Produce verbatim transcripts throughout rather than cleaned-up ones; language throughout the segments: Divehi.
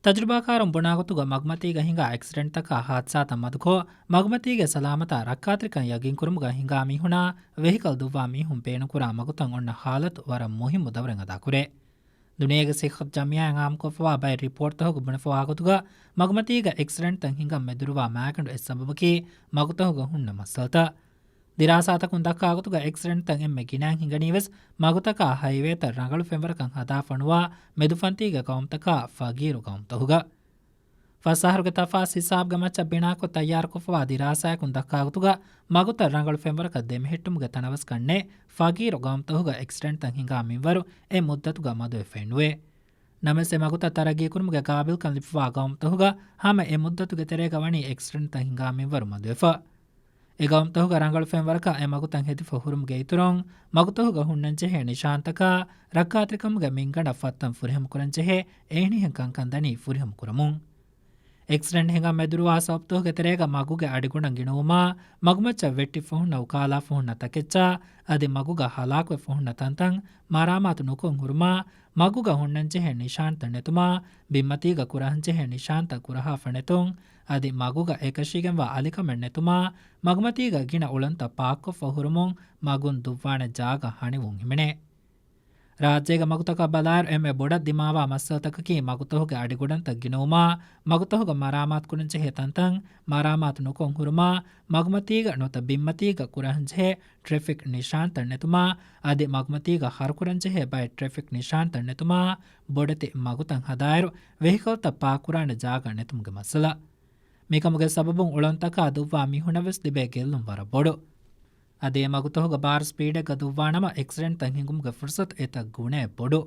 ތަޖުރިބާކާރުން ބުނާގޮތުގަ މަގުމަތީގަ ހިނގާ އެކްސިޑެންޓްތަކާ ހާދިސާތައް މަދުކޮށް، މަގުމަތީގެ ސަލާމަތާ ރައްކާތެރިކަން ޔަގީންކުރުމުގަ ހިނގާ މީހުނާ ވެހިކަލް ދުއްވާ މީހުން ބޭނުންކުރާ މަގުތައް އޮންނަ ހާލަތު ވަރަށް މުހިއްމު ދައުރެއް އަދާކުރޭ. ދުނިޔޭގެ ސިއްހަތު ޖަމިއްޔާއިން އާއްމުކޮށްފަވާ ބައެއް ރިޕޯޓްތަކުގަ ބުނެފަވާ ގޮތުގަ، މަގުމަތީގަ އެކްސިޑެންޓްތައް ހިނގަން މެދުވެރިވާ މާގަނޑު އެއް ސަބަބަކީ މަގުތަކުގަ ހުންނަ މައްސަލަތައް. ދިރާސާތަކުން ދައްކާ ގޮތުގަ އެކްސިޑެންޓްތައް އެންމެ ގިނައިން ހިނގަނީވެސް މަގުތަކާ ހައިވޭތައް ރަނގަޅު ފެންވަރަކަށް ހަދާފަ ނުވާ މެދުފަންތީގެ ގައުމުތަކާ ފަގީރު ގައުމުތަކުގަ. ފަސް އަހަރުގެ ތަފާސް ހިސާބުގެ މައްޗަށް ބިނާކޮށް ތައްޔާރުކޮށްފަވާ ދިރާސާއަކުން ދައްކާ ގޮތުގަ، މަގުތައް ރަނގަޅު ފެންވަރަކަށް ދެމެހެއްޓުމުގެ ތަނަވަސްކަން ނެތް ފަގީރު ގައުމުތަކުގަ އެކްސިޑެންޓްތައް ހިނގާ މިންވަރު އެ މުއްދަތުގަ މަދުވެފައެއް ނުވޭ. ނަމަވެސް އެ މަގުތައް ތަރައްގީކުރުމުގެ ގާބިލްކަން ލިބިފަވާ ގައުމުތަކުގަ ހަމަ އެ މުއްދަތުގެ ތެރޭގަ ވަނީ އެކްސިޑެންޓްތައް ހިނގާ މިންވަރު މަދުވެފަ. އެ ގައުމުތަކުގަ ރަނގަޅު ފެންވަރަކަށް އެ މަގުތައް ހެދިފަ ހުރުމުގެ އިތުރުން، މަގުތަކުގަ ހުންނަންޖެހޭ ނިޝާންތަކާ ރައްކާތެރިކަމުގެ މިންގަނޑަށް ފައްތަން ފުރިހަމަކުރަންޖެހޭ އެހެނިހެން ކަންކަންދަނީ ފުރިހަމަކުރަމުން. އެކްސިޑެންޓް ހިނގަން މެދުވެރިވާ ސަބަބުތަކުގެ ތެރޭގަ މަގުގެ އަޑިގުނަން ގިނަވުމާ، މަގުމައްޗަށް ވެއްޓިފަ ހުންނަ އުކާލާފަ ހުންނަ ތަކެއްޗާ، އަދި މަގުގަ ހަލާކުވެފަ ހުންނަ ތަންތަން މަރާމާތު ނުކޮށް ހުރުމާ، މަގުގަ ހުންނަންޖެހޭ ނިޝާންތައް ނެތުމާ، ބިންމަތީގަ ކުރަހަންޖެހޭ ނިޝާންތައް ކުރަހާފަ ނެތުން، އަދި މަގުގަ އެކަށީގެންވާ އަލިކަމެއް ނެތުމާ، މަގުމަތީގަ ގިނަ އުޅަނދުތައް ޕާކްކޮށްފަ ހުރުމުން މަގުން ދުއްވާނެ ޖާގަ ހަނިވުން ހިމެނޭ. ރާއްޖޭގެ މަގުތަކަށް ބަލާއިރު އެންމެ ބޮޑަށް ދިމާވާ މައްސަލަތަކަކީ މަގުތަކުގެ އަޑިގުޑަންތައް ގިނަވުމާ، މަގުތަކުގަ މަރާމާތުކުރަންޖެހޭ ތަންތަން މަރާމާތު ނުކޮށް ހުރުމާ، މަގުމަތީގަ ނުވަތަ ބިންމަތީގަ ކުރަހަންޖެހޭ ޓްރެފިކް ނިޝާންތައް ނެތުމާ، އަދި މަގުމަތީގަ ހަރުކުރަންޖެހޭ ބައެއް ޓްރެފިކް ނިޝާންތައް ނެތުމާ، ބޮޑެތި މަގުތައް ހަދާއިރު ވެހިކަލްތައް ޕާކްކުރާނެ ޖާގަ ނެތުމުގެ މައްސަލަ. މިކަމުގެ ސަބަބުން އުޅަނދުތަކާ ދުއްވާ މީހުންނަށްވެސް ލިބޭ ގެއްލުން ވަރަށް ބޮޑު. އަދި އެ މަގުތަކުގަ ބާރު ސްޕީޑެއްގަ ދުއްވާނަމަ އެކްސިޑެންޓްތައް ހިނގުމުގެ ފުރުސަތު އެތައް ގުނައެއް ބޮޑު.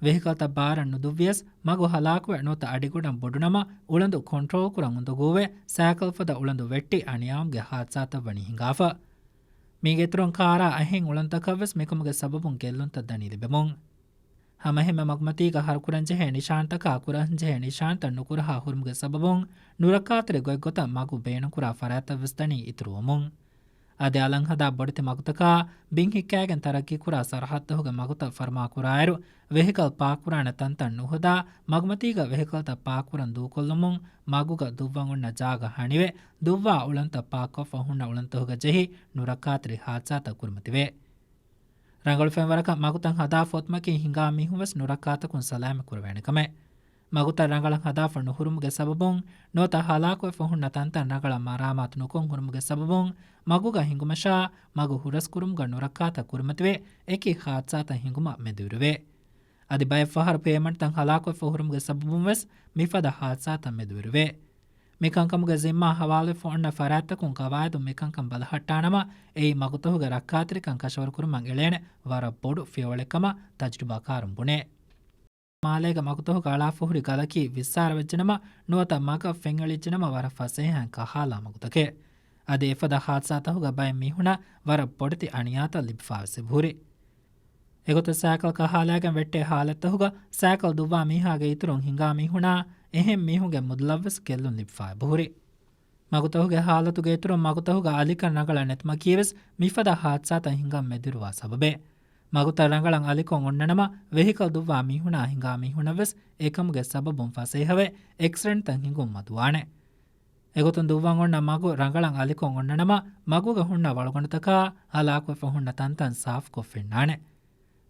ވެހިކަލްތައް ބާރަށް ނުދުއްވިޔަސް، މަގު ހަލާކުވެ ނުވަތަ އަޑިގުޑަން ބޮޑުނަމަ އުޅަނދު ކޮންޓްރޯލް ކުރަން އުނދަގޫވެ، ސައިކަލް ފަދަ އުޅަނދު ވެއްޓި އަނިޔާވުމުގެ ހާދިސާތައް ވަނީ ހިނގާފަ. މީގެ އިތުރުން ކާރާ އެހެން އުޅަނދުތަކަށްވެސް މިކަމުގެ ސަބަބުން ގެއްލުންތައް ދަނީ ލިބެމުން. ހަމައެހެންމެ މަގުމަތީގަ ހަރުކުރަންޖެހޭ ނިޝާންތަކާ ކުރަންޖެހޭ ނިޝާންތައް ނުކުރަހާ ހުރުމުގެ ސަބަބުން ނުރައްކާތެރި ގޮތްގޮތަށް މަގު ބޭނުންކުރާ ފަރާތްތައްވެސް ދަނީ އިތުރުވަމުން. އަދި އަލަށް ހަދާ ބޮޑެތި މަގުތަކާ ބިން ހިއްކާގެން ތަރައްގީކުރާ ސަރަހައްދުތަކުގެ މަގުތައް ފަރުމާކުރާއިރު، ވެހިކަލް ޕާކްކުރާނެ ތަންތަން ނުހަދާ، މަގުމަތީގަ ވެހިކަލްތައް ޕާކްކުރަން ދޫކޮށްލުމުން މަގުގަ ދުއްވަން އޮންނަ ޖާގަ ހަނިވެ، ދުއްވާ އުޅަނދުތައް ޕާކްކޮށްފަ ހުންނަ އުޅަނދުތަކުގަ ޖެހި ނުރައްކާތެރި ހާދިސާތައް ކުރިމަތިވޭ. ރަނގަޅު ފެންވަރަކަށް މަގުތައް ހަދާފަ އޮތުމަކީ ހިނގާ މީހުންވެސް ނުރައްކާތަކުން ސަލާމަތް ކުރެވޭނެ ކަމެއް. މަގުތައް ރަނގަޅަށް ހަދާފަ ނުހުރުމުގެ ސަބަބުން ނުވަތަ ހަލާކުވެފަ ހުންނަ ތަންތަން ރަނގަޅަށް މަރާމާތު ނުކޮށް ހުރުމުގެ ސަބަބުން މަގުގަ ހިނގުމަށާ މަގު ހުރަސްކުރުމުގަ ނުރައްކާތައް ކުރިމަތިވެ، އެކި ހާދިސާތައް ހިނގުމަށް މެދުވެރިވޭ. އަދި ބައެއް ފަހަރު ޕޭމަންޓްތައް ހަލާކުވެފަ ހުރުމުގެ ސަބަބުންވެސް މިފަދަ ހާދިސާތައް މެދުވެރިވޭ. މިކަންކަމުގެ ޒިންމާ ހަވާލުވެފަ އޮންނަ ފަރާތްތަކުން ގަވާއިދުން މިކަންކަން ބަލަހައްޓާނަމަ، އެއީ މަގުތަކުގެ ރައްކާތެރިކަން ކަށަވަރުކުރުމަށް އެޅޭނެ ވަރަށް ބޮޑު ފިޔަވަޅެއްކަމަށް ތަޖުރިބާކާރުން ބުނޭ. މާލޭގެ މަގުތަކުގަ އަޅާފަ ހުރި ގަލަކީ ވިއްސާރަވެއްޖެނަމަ، ނުވަތަ މަގަށް ފެންއެޅިއްޖެނަމަ ވަރަށް ފަސޭހައިން ކަހާލާ މަގުތަކެއް. އަދި އެފަދަ ހާދިސާތަކުގަ ބައެއް މީހުނަށް ވަރަށް ބޮޑެތި އަނިޔާތައް ލިބިފާވެސް އެބަހުރި. އެގޮތަށް ސައިކަލް ކަހާލާގެން ވެއްޓޭ ހާލަތްތަކުގަ ސައިކަލް ދުއްވާ މީހާގެ އިތުރުން ހިނގާ މީހުނާ އެހެން މީހުންގެ މުދަލަށްވެސް ގެއްލުން ލިބިފާ އެބަހުރި. މަގުތަކުގެ ހާލަތުގެ އިތުރުން މަގުތަކުގަ އަލިކަން ރަނގަޅަށް ނެތުމަކީވެސް މިފަދަ ހާދިސާތައް ހިނގަން މެދުވެރިވާ ސަބަބެއް. މަގުތައް ރަނގަޅަށް އަލިކޮށް އޮންނަނަމަ، ވެހިކަލް ދުއްވާ މީހުނާ ހިނގާ މީހުނަށްވެސް އެކަމުގެ ސަބަބުން ފަސޭހަވެ، އެކްސިޑެންޓްތައް ހިނގުން މަދުވާނެ. އެގޮތުން ދުއްވަން އޮންނަ މަގު ރަނގަޅަށް އަލިކޮށް އޮންނަނަމަ، މަގުގަ ހުންނަ ވަޅުގަނޑުތަކާ ހަލާކުވެފަ ހުންނަ ތަންތަން ސާފުކޮށް ފެންނާނެ.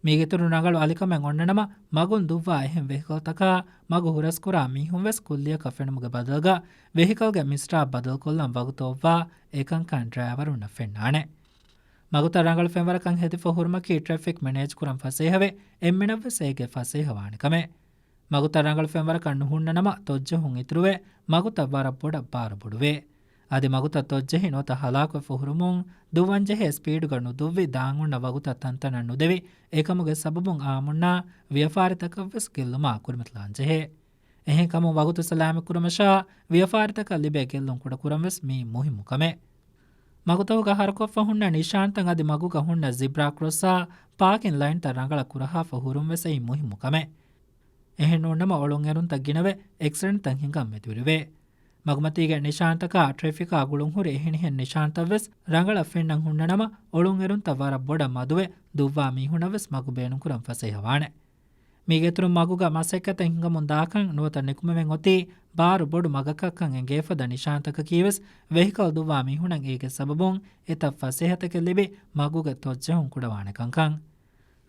މީގެއިތުރުން ރަނގަޅު އަލިކަމެއް އޮންނަނަމަ، މަގުން ދުއްވާ އެހެން ވެހިކަލްތަކާ މަގު ހުރަސްކުރާ މީހުންވެސް ކުއްލިއަކަށް ފެނުމުގެ ބަދަލުގަ، ވެހިކަލްގެ މިސްޓާ ބަދަލުކޮށްލަން ވަގުތު އޮއްވާ އެކަންކަން ޑްރައިވަރުންނަށް ފެންނާނެ. މަގުތައް ރަނގަޅު ފެންވަރަކަށް ހެދިފަ ހުރުމަކީ ޓްރެފިކް މެނޭޖްކުރަން ފަސޭހަވެ، އެންމެނަށްވެސް އޭގެ ފަސޭހަވާނެ ކަމެއް. މަގުތައް ރަނގަޅު ފެންވަރަކަށް ނުހުންނަނަމަ، ތޮއްޖެހުން އިތުރުވެ، މަގުތައް ވަރަށް ބޮޑަށް ބާރު ބޮޑުވޭ. އަދި މަގުތައް ތޮއްޖެހި ނުވަތަ ހަލާކުވެފަ ހުރުމުން، ދުއްވަންޖެހޭ ސްޕީޑުގަ ނުދުއްވި، ދާން އޮންނަ ވަގުތަށް ތަންތަނަށް ނުދެވި، އެކަމުގެ ސަބަބުން އާއްމުންނާ ވިޔަފާރިތަކަށްވެސް ގެއްލުމާ ކުރިމަތިލާންޖެހޭ. އެހެންކަމުން ވަގުތު ސަލާމަތްކުރުމަށާ، ވިޔަފާރިތަކަށް ލިބޭ ގެއްލުން ކުޑަކުރަންވެސް މީ މުހިއްމު ކަމެއް. މަގުތަކުގަ ހަރުކޮށްފަ ހުންނަ ނިޝާންތައް އަދި މަގުގަ ހުންނަ ޒިބްރާ ކްރޮސްއާ ޕާކިން ލައިންތައް ރަނގަޅަށް ކުރަހާފަ ހުރުންވެސް އެއީ މުހިއްމު ކަމެއް. އެހެންނޫންނަމަ އޮޅުންއެރުންތައް ގިނަވެ، އެކްސިޑެންޓްތައް ހިނގަން މެދުވެރިވޭ. މަގުމަތީގެ ނިޝާންތަކާ ޓްރެފިކާ ގުޅުންހުރި އެހެނިހެން ނިޝާންތައްވެސް ރަނގަޅަށް ފެންނަން ހުންނަނަމަ، އޮޅުންއެރުންތައް ވަރަށް ބޮޑަށް މަދުވެ، ދުއްވާ މީހުނަށްވެސް މަގު ބޭނުންކުރަން ފަސޭހަވާނެ. މީގެއިތުރުން މަގުގަ މަސައްކަތެއް ހިނގަމުން ދާކަން ނުވަތަ ނިކުމެވެން އޮތީ ބާރު ބޮޑު މަގަކަށްކަން އެނގޭފަދަ ނިޝާންތަކަކީވެސް ވެހިކަލް ދުއްވާ މީހުނަށް އޭގެ ސަބަބުން އެތައް ފަސޭހަތަކެއް ލިބި މަގުގެ ތޮއްޖެހުން ކުޑަވާނެ ކަންކަން.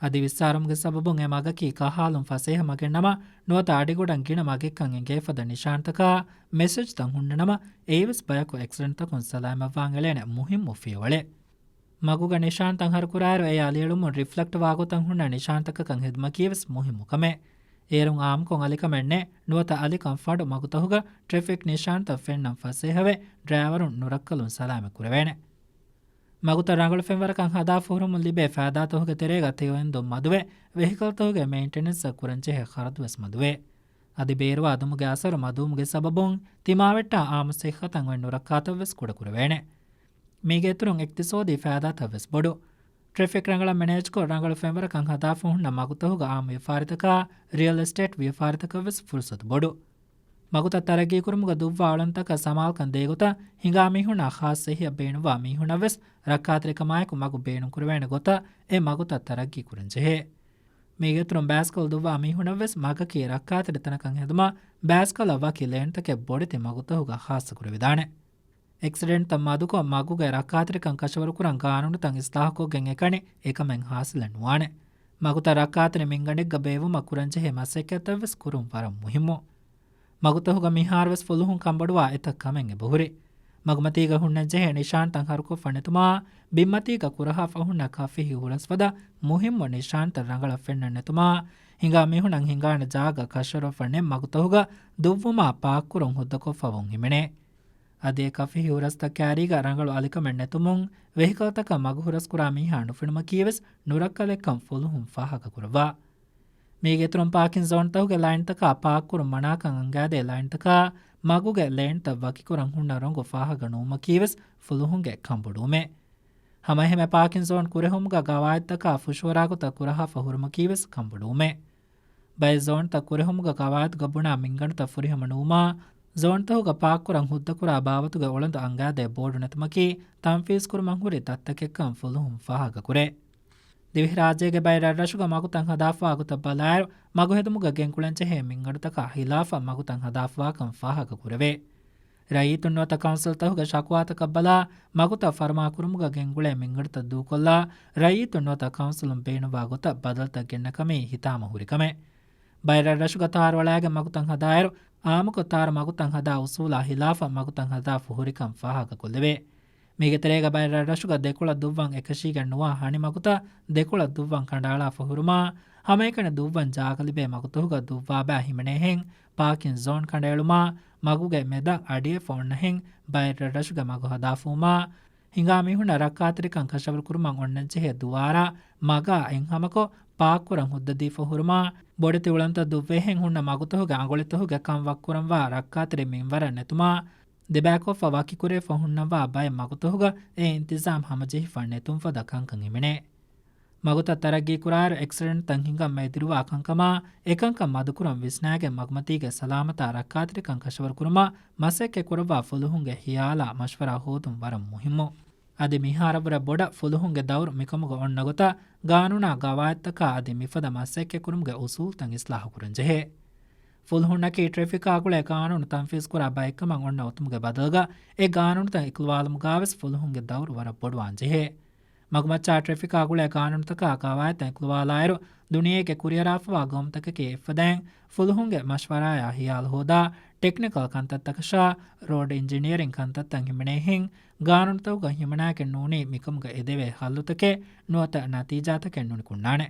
އަދި ވިއްސާރުމުގެ ސަބަބުން އެ މަގަކީ ކަހާލުން ފަސޭހަ މަގެއް ނަމަ، ނުވަތަ އަޑިގަޑަށް ގިނަ މަގެއްކަން އެނގޭފަދަ ނިޝާންތަކާ މެސެޖްތައް ހުންނަ ނަމަ، އެއީވެސް ބަޔަކު އެކްސިޑެންޓްތަކުން ސަލާމަތްވާން އެޅޭނެ މުހިއްމު ފިޔަވަޅެއް. މަގުގަ ނިޝާންތައް ހަރުކުރާއިރު އެ އަލިއެޅުމުން ރިފްލެކްޓް ވާގޮތަށް ހުންނަ ނިޝާންތަކަކަށް ހިދުމަތްކީވެސް މުހިއްމު ކަމެއް. އޭރުން އާއްމުކޮށް އަލިކަމެއް ނެތް، ނުވަތަ އަލިކަން ފަޑު މަގުތަހުގަ ޓްރެފިކް ނިޝާންތައް ފެންނަން ފަސޭހަވެ، ޑްރައިވަރުން ނުރައްކަލުން ސަލާމަތް ކުރެވޭނެ. މަގުތައް ރަނގަޅު ފެންވަރަކަށް ހަދާފަ ހުރުމުން ލިބޭ ފައިދާތަކުގެ ތެރޭގަ ތެޔޮއިން ދޮން މަދުވެ، ވެހިކަލްތަކުގެ މެއިންޓެނެންސްއަށް ކުރަންޖެހޭ ޚަރަދުވެސް މަދުވޭ. އަދި ބޭރުވާ ދުމުގެ އަސަރު މަދުވުމުގެ ސަބަބުން ތިމާވެއްޓާ އާއްމު ސިއްހަތަށް އޮތް ނުރައްކާތައްވެސް ކުޑަކުރެވޭނެ. މީގެ އިތުރުން އިޤްތިޞާދީ ފައިދާތައްވެސް ބޮޑު. ޓްރެފިކް ރަނގަޅަށް މެނޭޖްކޮށް، ރަނގަޅު ފެންވަރަކަށް ހަދާފަ ހުންނަ މަގުތަހުގަ އާއްމު ވިޔަފާރިތަކާ، ރިއަލް އެސްޓޭޓް ވިޔަފާރިތަކަށްވެސް ފުރުޞަތު ބޮޑު. މަގުތައް ތަރައްގީކުރުމުގަ ދުއްވާ އުޅަނދުތަކަށް ސަމާލުކަން ދޭގޮތަށް ހިނގާ މީހުންނާ ޚާއްޞަ އެހީއަށް ބޭނުންވާ މީހުންނަށްވެސް ރައްކާތެރިކަމާއެކު މަގު ބޭނުންކުރެވޭނެ ގޮތަށް އެ މަގުތައް ތަރައްގީ ކުރަންޖެހޭ. މީގެއިތުރުން ބައިސްކަލް ދުއްވާ މީހުންނަށްވެސް މަގަކީ ރައްކާތެރި ތަނަކަށް ހެދުމަށް ބައިސްކަލަށް ވަކި ލޭންތަކެއް ބޮޑެތި މަގުތަހުގަ ޚާއްޞަކުރެވިދާނެ. އެކްސިޑެންޓްތައް މަދުކޮށް، މަގުގެ ރައްކާތެރިކަން ކަށަވަރުކުރަން ގާނޫނުތައް އިސްލާހުކޮށްގެން އެކަނި އެކަމެއް ހާސިލެއް ނުވާނެ. މަގުތައް ރައްކާތެރި މިންގަނޑެއްގަ ބޭއްވުމަށް ކުރަންޖެހޭ މަސައްކަތްތައްވެސް ކުރުން ވަރަށް މުހިއްމު. މަގުތަހުގަ މިހާރުވެސް ފުލުހުން ކަންބޮޑުވާ އެތައް ކަމެއް އެބަހުރި. މަގުމަތީގަ ހުންނަންޖެހޭ ނިޝާންތައް ހަރުކޮށްފަ ނެތުމާ، ބިންމަތީގަ ކުރަހާފަ ހުންނަ ކަފިހި ހުރަސްފަދަ މުހިއްމު ނިޝާންތައް ރަނގަޅަށް ފެންނަން ނެތުމާ، ހިނގާ މީހުނަށް ހިނގާނެ ޖާގަ ކަށަވަރުވެފަ ނެތް މަގުތަހުގަ ދުއްވުމާ ޕާކްކުރަން ހުއްދަކޮށްފަވުން ހިމެނޭ. އަދި އެ ކަފިހި ހުރަސްތައް ކައިރީގަ ރަނގަޅު އަލިކަމެއް ނެތުމުން، ވެހިކަލްތަކަށް މަގު ހުރަސްކުރާ މީހާ ނުފެނުމަކީވެސް ނުރައްކަލެއްކަން ފުލުހުން ފާހަގަކުރައްވާ. މީގެއިތުރުން ޕާކިން ޒޯންތަކުގެ ލައިންތަކާ ޕާކްކުރުން މަނާކަން އަންގާދޭ ލައިންތަކާ މަގުގެ ލޭންތައް ވަކިކުރަން ހުންނަ ރޮނގު ފާހަގަ ނުވުމަކީވެސް ފުލުހުންގެ ކަންބޮޑުވުމެއް. ހަމައެހެމެ ޕާކިން ޒޯން ކުރެހުމުގަ ގަވާއިދުތަކާ ފުށުއަރާގޮތަށް ކުރަހާފަ ހުރުމަކީވެސް ކަންބޮޑުވުމެއް. ބައެއް ޒޯންތައް ކުރެހުމުގަ ގަވާއިދުގަ ބުނާ މިންގަނޑުތައް ފުރިހަމަ ނުވުމާ، ޒޯންތަހުގަ ޕާކްކުރަން ހުއްދަކުރާ ބާވަތުގެ އުޅަނދު އަންގާދޭ ބޯޑު ނެތުމަކީ ތަންފީޒްކުރުމަށް ހުރި ދަށްތަކެއްކަން ފުލުހުން ފާހަގަކުރޭ. ދިވެހިރާއްޖޭގެ ބައެއް ރަށްރަށުގަ މަގުތައް ހަދާފަވާ ގޮތަށް ބަލާއިރު، މަގުހެދުމުގަ ގެންގުޅެންޖެހޭ މިންގަނޑުތަކާ ހިލާފަށް މަގުތައް ހަދާފަވާކަން ފާހަގަކުރެވޭ. ރައްޔިތުން ނުވަތަ ކައުންސިލްތަހުގެ ޝަކުވާތަކަށް ބަލާ، މަގުތައް ފަރުމާކުރުމުގަ ގެންގުޅޭ މިންގަނޑުތައް ދޫކޮށްލާ، ރައްޔިތުން ނުވަތަ ކައުންސިލުން ބޭނުންވާ ގޮތަށް ބަދަލުތައް ގެންނަ ކަމީ ހިތާމަ ހުރި ކަމެއް. ބައެއް ރަށްރަށުގަ ތާރު އަޅާގެން މަގުތައް ހަދާއިރު، އާއްމުކޮށް ތާރު މަގުތައް ހަދާ އުސޫލާ ހިލާފަށް މަގުތައް ހަދާފަ ހުރިކަން ފާހަގަކޮށްލެވޭ. މީގެ ތެރޭގަ ބައެއް ރަށްރަށުގަ ދެކޮޅަށް ދުއްވަން އެކަށީގެން ނުވާ ހަނި މަގުތައް ދެކޮޅަށް ދުއްވަން ކަނޑައަޅާފަ ހުރުމާ، ހަމައެކަނި ދުއްވަން ޖާގަ ލިބޭ މަގުތަހުގަ ދުއްވާބައި ހިމެނޭހެން، ޕާކިން ޒޯން ކަނޑައެޅުމާ، މަގުގެ މެދަށް އަޑިއެއް ފޮންނަހެން، ބައެއް ރަށްރަށުގެ މަގު ހަދާފަވުމާ، ހިނގާ މީހުންނަށް ރައްކާތެރިކަން ކަށަވަރުކުރުމަށް އޮންނަންޖެހޭ ދުވާރާ މަގާ އެއްހަމަކޮށް، ޕާކްކުރަން ހުއްދަދީފަ ހުރުމާ، ބޮޑެތި އުޅަނދުތައް ދުއްވޭހެން ހުންނަ މަގުތަހުގެ އަނގޮޅިތަހުގެ ކަން ވައްކުރަންވާ ރައްކާތެރި މިންވަރެއް ނެތުމާ، ދެބައިކޮށްފަ ވަކިކުރެވިފަ ހުންނަންވާ ބައެއް މަގުތަހުގަ އެ އިންތިޒާމް ހަމަޖެހިފަ ނެތުން ފަދަ ކަންކަން ހިމެނޭ. މަގުތައް ތަރައްގީކުރާއިރު އެކްސިޑެންޓްތައް ހިނގަން މެދުވާ ކަންކަމާ، އެކަންކަން މަދުކުރަން ވިސްނާގެން މަގުމަތީގެ ސަލާމަތާ ރައްކާތެރިކަން ކަށަވަރުކުރުމަށް މަސައްކަތް ކުރައްވާ ފުލުހުންގެ ހިޔާލާ މަޝްވަރާ ހޯދުން ވަރަށް މުހިއްމު. އަދި މިހާރަށްވުރެ ބޮޑަށް ފުލުހުންގެ ދައުރު މިކަމުގަ އޮންނަ ގޮތަށް ގާނޫނާ ގަވާއިދުތަކާ އަދި މިފަދަ މަސައްކަތް ކުރުމުގެ އުސޫލުތައް އިސްލާހު ކުރަންޖެހޭ. ފުލުހުންނަކީ ޓްރެފިކާ ގުޅޭ ގާނޫނު ތަންފީޒްކުރާ ބައެއްކަމަށް އޮންނަ އޮތުމުގެ ބަދަލުގަ އެ ގާނޫނުތައް އިކުލުވާލުމުގާވެސް ފުލުހުންގެ ދައުރު ވަރަށް ބޮޑުވާންޖެހޭ. މަގުމައްޗާ ޓްރެފިކާ ގުޅޭ ގާނޫނުތަކާ ގަވާއިދުތައް އިކުލުވާލާއިރު، ދުނިޔޭގެ ކުރިއަރާފަވާ ގައުމުތަކަކީ އެއްފަދައިން ފުލުހުންގެ މަޝްވަރާޔާ ހިޔާލު ހޯދާ، ޓެކްނިކަލް ކަންތައްތަކަށާ، ރޯޑް އިންޖިނިއަރިން ކަންތައްތައް ހިމެނޭހެން، ގާނޫނުތަކުގަ ހިމަނާކަށް ނޫނީ މިކަމުގަ އެދެވޭ ހައްލުތަކެއް ނުވަތަ ނަތީޖާތަކެއް ނުނިކުންނާނެ.